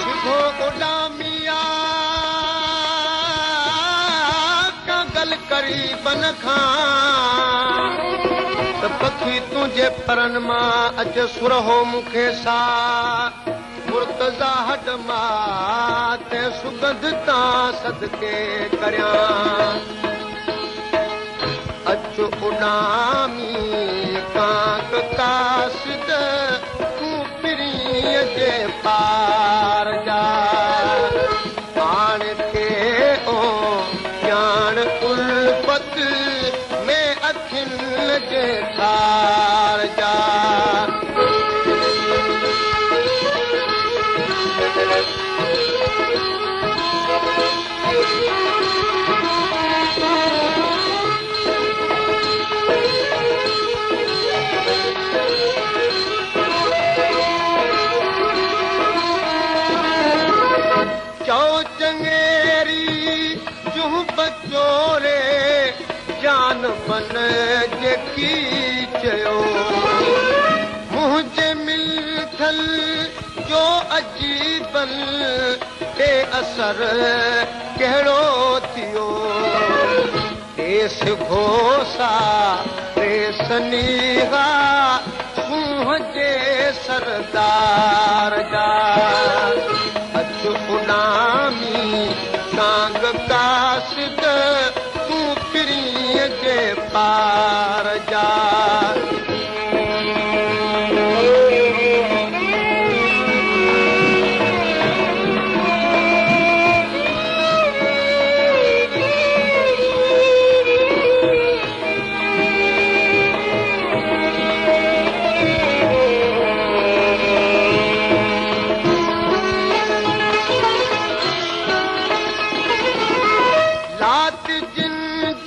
سگهو اڏاميا ڪاگل قريبن کان، ته پکي تنهنجي پرن مان اچ سرهو مون کي سا. مرتضيٰ هڏ مان تنهن سڳنڌ تان صدقي ڪريان. اچ اڏامي ڪانگ قاصد تون پرينءَ جي پار جا. پاڻ کي او ڄاڻ الفت ۾ اکين جي ٺار جا. چئو چڱيري جون بچوري جان بن جيڪي چيو. منهنجي ملٿل جو عجيبن تي اثر ڪهڙو ٿيو. ديس گهوسا تي سنيها سونهن جي سردار جا. اچ اڏامي ڪانگ قاصد تون پرينءَ جي پار جا. لات جن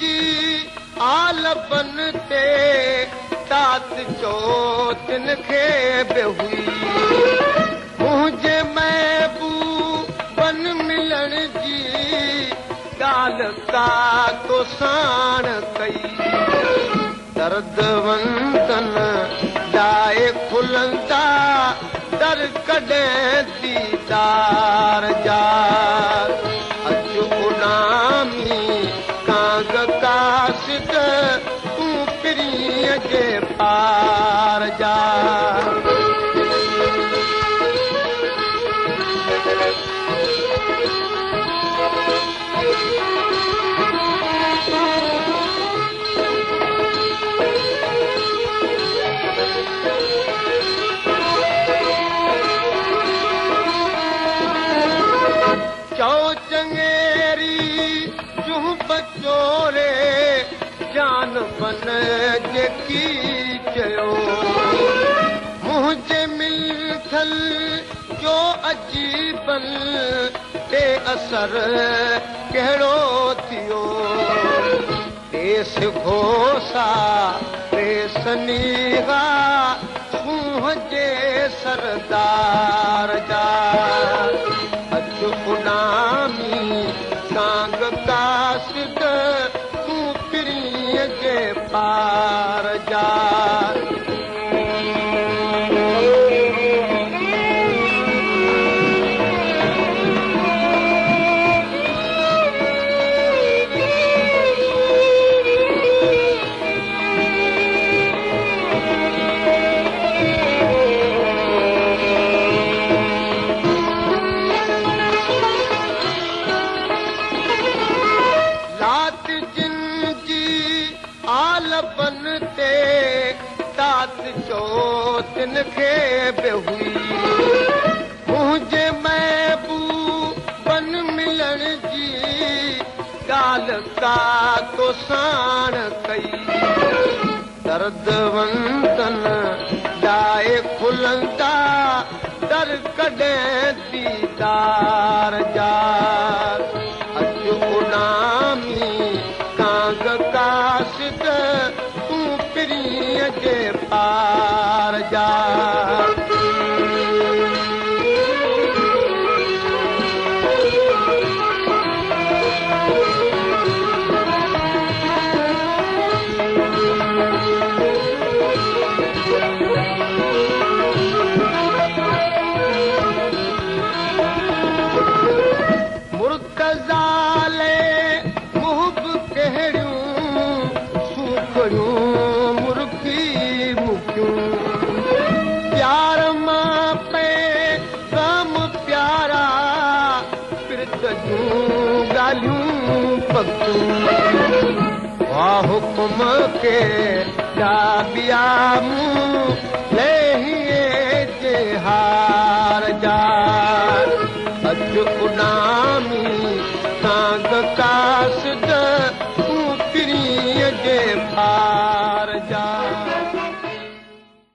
جي آلبن تي تات چو تن کي به هئي. منهنجي محبوبن ملڻ جي ڳالهه ڪا تو ساڻ ڪئي. درد وندن لاءِ کلندا در ڪڏهن ديدار جا. اچ اڏامي ڪانگ قاصد تون پرينءَ جي پار جا. چئو چڱيري جون بچوري جان بن جيڪي چيو. منهنجي ملٿل جو عجيبن تي اثر ڪهڙو ٿيو. ديس گهوسا تي سنيها سونهن جي سردار جا. اچ اڏامي ڪانگ قاصد تون پرينءَ جي پار جا. لات جن جي آلبن تي تات چو تن کي به هئي. منهنجي محبوبن ملڻ جي ڳالهه ڪا تو ساڻ ڪئي. درد وندن لاءِ کلندا در ڪڏهن ديدار جا. اچ اڏامي ڪانگ قاصد تون پرينءَ جي پار جا. ڳالهيون پڪيون. هئا حڪم ڪي ٻيا ٻيا مون لهي جي هار جا. اچ اڏامي.